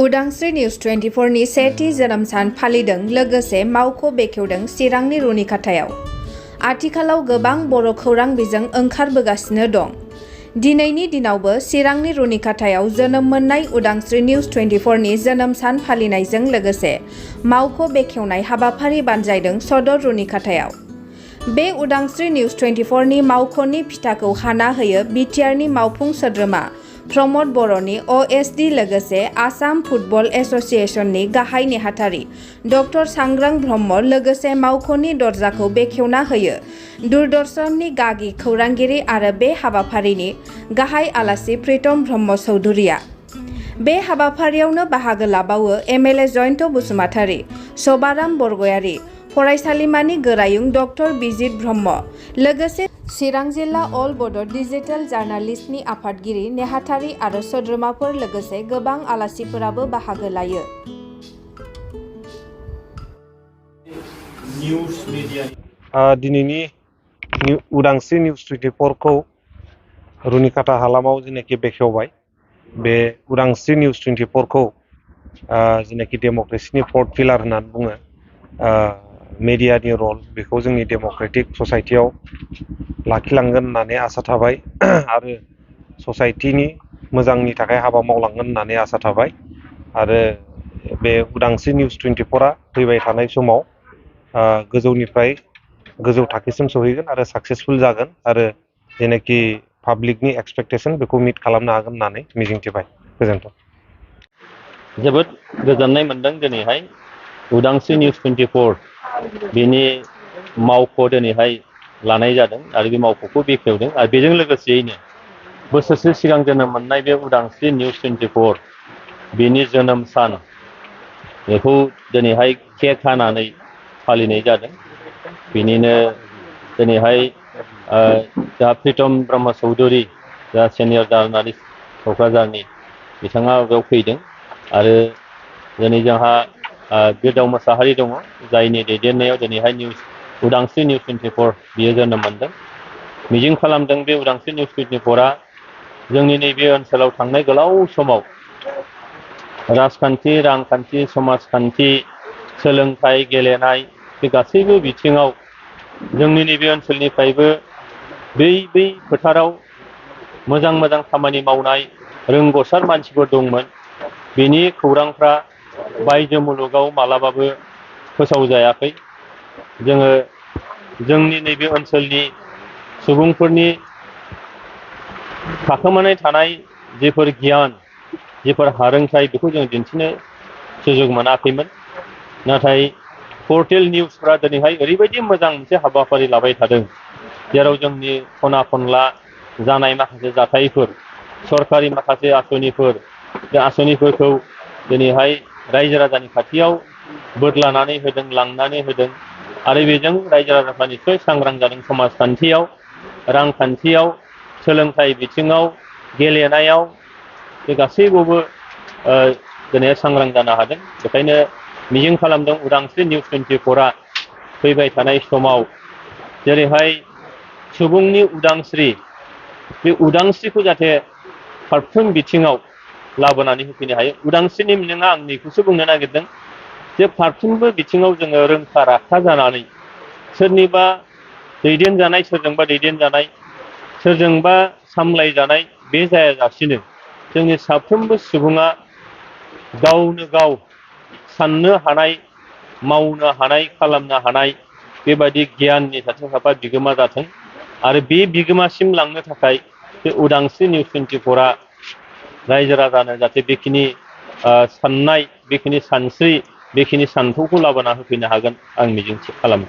उदांस्रि निउज 24 नि सेथि जोनोम सान फालिदों लोगोसे मावख' बेखेवदों चिरांनि रुनिखाथायाव। आथिखालाव गोबां बर' खौरां बिजों ओंखारबोगासिनो दं। दिनैनि दिनावबो चिरांनि रुनिखाथायाव जोनोम मोननाय उदांस्रि निउज 24 नि जोनोम सान फालिनायजों लोगोसे मावख' बेखेवनाय हाबाफारि बानजायदों सदर रुनिखाथायाव। बे उदांस्रि निउज 24 नि मावख'नि फिथाखौ हाना होयो बिटिआरनि मावफुं सोद्रोमा प्रमद बर'नि अएसडि लोगोसे आसाम फुटबल एस'सिएशननि गाहाय नेहाथारि डक्टर सांग्रां ब्रह्म लोगोसे मावख'नि दरजाखौ बेखेवना होयो दूरदर्शननि गागि खौरांगिरि आरो बे हाबाफारिनि गाहाय आलासि प्रीतम ब्रह्म चौधुरिया। बे हाबाफारियावनो बाहागो लाबावो एमएलए जयन्त बसुमतारी, शभाराम बरगयारी, फरायसालिमानि गोरायुं डक्टर बिजित ब्रह्म लोगोसे चिरां जिल्ला अल बड' डिजिटेल जार्नालिस्टनि आफादगिरि नेहाथारि आरो सोद्रोमाफोर लोगोसे गोबां आलासिफोराबो बाहागो लायो। दिनैनि उदांस्रि निउज 24 खौ रुनिखाथा हालामाव जेनाखि बेखेवबाय, बे उदांस्रि निउज 24 खौ जेनाखि डेम'क्रेसिनि फोर्थ पिलार होननानै बुङो, मेडियानि रल बेखौ जोंनि डेम'क्रेटिक ससाइटियाव लाखिलांगोन होननानै आसा थाबाय आरो ससाइटिनि मोजांनि थाखाय हाबा मावलांगोन होननानै आसा थाबाय आरो बे उदांस्रि निउज 24 फैबाय थानाय समाव गोजौनिफ्राय गोजौ थाखोसिम सहैगोन आरो साक्सेसफुल जागोन आरो जेनाखि पाब्लिकनि एक्सपेक्टेसन बेखौ मिट खालामनो हागोन होननानै मिजिंथिबाय। गोजोन्थों। जोबोद गोजोननाय मोनदों दिनैहाय उदांस्रि निउज 24 बिनि मावख' दिनैहाय लानाय जादों आरो बे मावख'खौ बेखेवदों आरो बेजों लोगोसेयैनो बोसोरसे सिगां जोनोम मोननाय बे उदांस्रि निउज 24 बिनि जोनोम सान बेखौ दिनैहाय केक हानानै फालिनाय जादों। बिनिनो दिनैहाय जा प्रीतम ब्रह्म चौधुरी जा सिनियर जार्नालिस्ट क'क्राझारनि बिथाङा बेयाव फैदों आरो दिनै जोंहा बिरदाव मोसाहारि दङ, जायनि दैदेननायाव दिनैहाय उदांस्रि निउज 24 बियो जोनोम मोनदों। मिजिं खालामदों बे उदांस्रि निउज 24 जोंनि नैबे ओनसोलाव थांनाय गोलाव समाव राजखान्थि, रांखान्थि, समाजखान्थि, सोलोंथाइ, गेलेनाय बे गासैबो बिथिङाव जोंनि नैबे ओनसोलनिफ्रायबो बै फोथाराव मोजां मोजां खामानि मावनाय रोंग'सार मानसिफोर दंमोन। बेनि खौरांफ्रा बायजो मुलुगाव मालाबाबो फोसावजायाखै। जोङो जोंनि नैबे ओनसोलनि सुबुंफोरनि थाखोमानाय थानाय जेफोर गियान, जेफोर हारोंथाय बेखौ जों दिन्थिनो सुजुग मोनाखैमोन। नाथाय पर्टेल निउसफ्रा दिनैहाय ओरैबायदि मोजां मोनसे हाबाफारि लाबाय थादों, जेराव जोंनि खना खनला जानाय माखासे जाथायफोर, सरकारि माखासे आसनिफोर, बे आसनिफोरखौ दिनैहाय रायजो राजानि खाथियाव बोदलानानै होदों, लांनानै होदों आरो बेजों रायजो राजाफ्रा निस्सय सांग्रां जादों। समाजखान्थियाव, रांखान्थियाव, सोलोंथाइ बिथिङाव, गेलेनायाव बे गासैबावबो दिनै सांग्रां जानो हादों। बेखायनो मिजिं खालामदों उदांस्रि निउज 24 फैबाय थानाय समाव जेरैहाय सुबुंनि उदांस्रि, बे उदांस्रिखौ जाहाथे फारफ्रोम बिथिङाव लाबोनानै होफैनो हायो। उदांस्रिनि मिनिङा आं बेखौसो बुंनो नागिरदों जे फारफ्रोमबो बिथिङाव जोङो रोंखा राखा जानानै सोरनिबा दैदेनजानाय, सोरजोंबा दैदेनजानाय, सोरजोंबा सामलायजानाय बे जायाजासिनो जोंनि साफ्रोमबो सुबुङा गावनो गाव साननो हानाय, मावनो हानाय, खालामनो हानाय बेबायदि गियाननि सासे साफा बिगोमा जाथों आरो बे बिगोमासिम लांनो थाखाय बे उदांस्रि निउज 24 रायजो राजानो जाहाथे बेखिनि साननाय, बेखिनि सानस्रि, बेखिनि सान्थौखौ लाबोना होफैनो हागोन आं मिजिं खालामो।